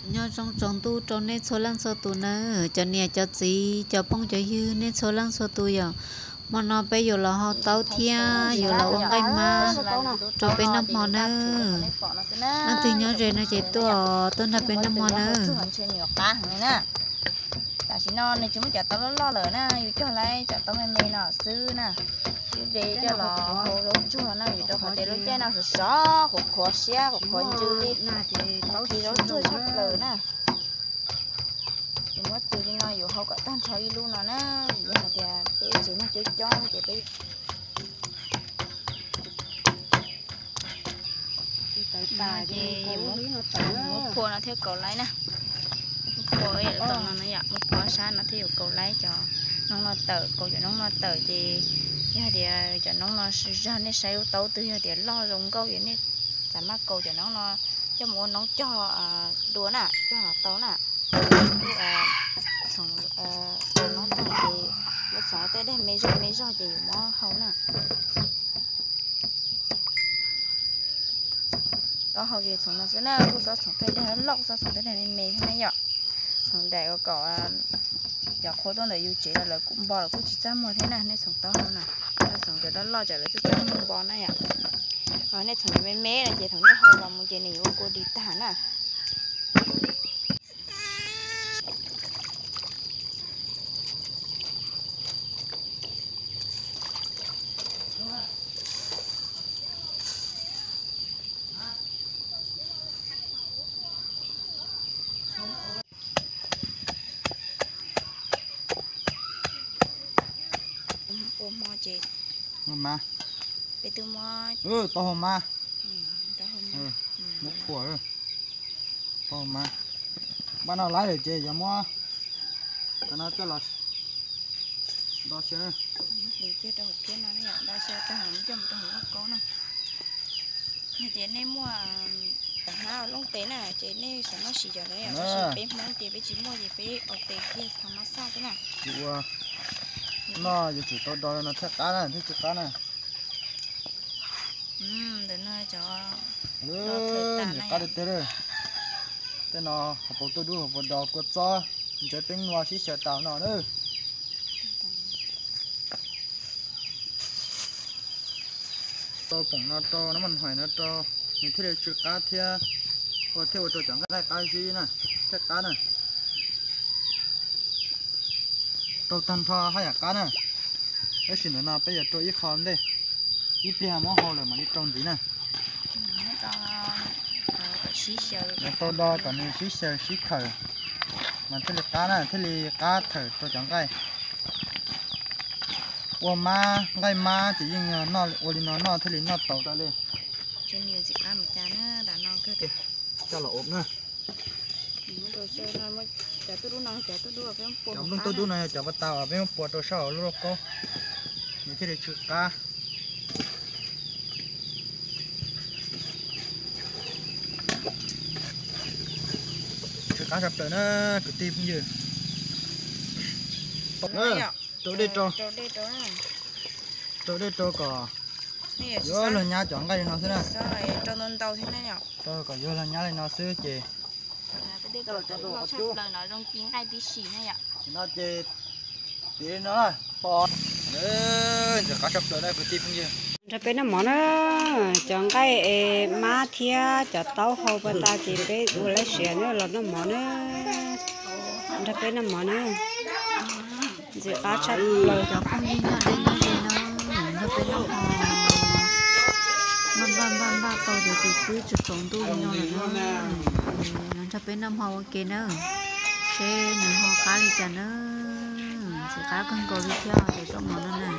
Nyob zoo tsaus ntuj rau nej txhua leej txhua tus nawb, cov niam cov txiv cov phooj cov ywg nej txhua leej txhua tus yom. Hmo no peb yuav los hau taub thiab yuav los ua nqaij mab rau peb noj hmo nawb. Leej twg nyob ze no ces tuaj, tuaj nrog peb noj hmo nawb. Tam sim no nws tsis muaj cov taub loj loj lawm na, yus cog lawm cov taub me me no xwb na. Yus de coj los hau zaub tsuag na, vim rau qhov tias lub caij no sov sov qhuav qhuav siab qhuav qhuav ntsws li, qhov qhi zaub tsuag tshaj plaws na. Yus muab tws li no yus hau kom tag nrho ib lub no na, vim yog hais tias peb tsev neeg coob coob ces peb Ces muab phua no thiaj kaus laib na. Muab phua tom no na yom, muab phua sab no thiaj yuav kaus laib cov noob no tawm. Kaus cov noob no tawm ces yog hais tias cov noob no, yog nej saib lub taub twg yog tias loj zoo nkauj ces nej xav maj kaus cov noob no coj mus ua noob cog dua na, cog los tau na. Txhoov kaus noob tag ces muab txhoov tej dej me zog me zog ces yuav muab hau na. Taub hau ces txhoov no xwb na, kuj txhoov tej dej loj, txhoov tej dej me me thiab na yom. Txhoov daim uas kom cov qhua tuaj ntawm yus tsev los lawv kuj npo los kuj tsis txaj muag thiab na, nej txhoov taub hau na. Txhoov cov loj loj tsam lawv txaj txaj muag npo na yom. Ho nej txhoov cov me me no ces thaum nej hau los mus ces nws yuav ua kua dis tag na. Ua hmo ces peb twb muab, taub hau mab, muab phua, taub hau mab, npaj no laib lawm ces yuav muab cov no coj los do xyaw na. Hliv kiag rau hauv phiab no na yom, do xyaw tag los coj mus rau hauv lauj kaub na. Yog tias nej muaj cov hnab looj tes na ces nej xav muab siv cov ntawd yom, tab sis peb Hmoob ces peb tsis muaj ces peb ua tes kiag thav mas xaj xwb na. Tsis ua, noj yuav tsum tau do no thiaj qab na, thiaj tsis qab na. Ntawm no cov qab tiag tiag. Tej no hauv paus tuaj dub hauv paus dos kua txob, ntsaws peeb nua sib xyaw tas no na. Rau poom no rau, nab mas hais no rau, nws thiaj li tsw qab thiab, ua thiaj ua rau cov nqaij qab zib na, thiaj qab na. Rau tag nrho haj yam qab na. Tab sis ntawm no peb yuav rau ib qho ntej, ib pliag muab hau lawm mam li rau ntxiv na. Tau do kom nws sib xyaw sib thawm mas thiaj li qab na, thiaj li qab thawm rau cov nqaij. Ua mab, nqaij mab ces yeej ua li no noj thiaj li noj tau tau li. Cov nplooj tuaj dub no yog cov pas tas uas peb muab pua rau sab hauv lub lauj kaub, nws thiaj li tsw qab. Tsw qab tshaj plaws na kwv tij phooj ywg. Rau dej rau, rau dej rau kom yuav luag nyab cov nqaij li no xwb na. Kom yuav luag nyab li no xwb ces no ces tiv li no pom. Ntxim qab tshaj plaws na kwv tij phooj ywg. Nrog peb noj mov na, cov nqaij es mab thiab cov taub hau pas tas ces peb ua lab siav los noj mov na. Nrog peb noj mov na. Ntxim qab tshaj plaws cov phooj ywg nyob deb nyob ze na, nrog peb noj mov, npaj npaj npaj npaj tau ces twb tsaus ntuj li no lawm na. Los nrog peb noj mov ua ke na, seb nws ho qab li cas na. Ntxim qab kawg nkaus li thiab cov zaub mov no na.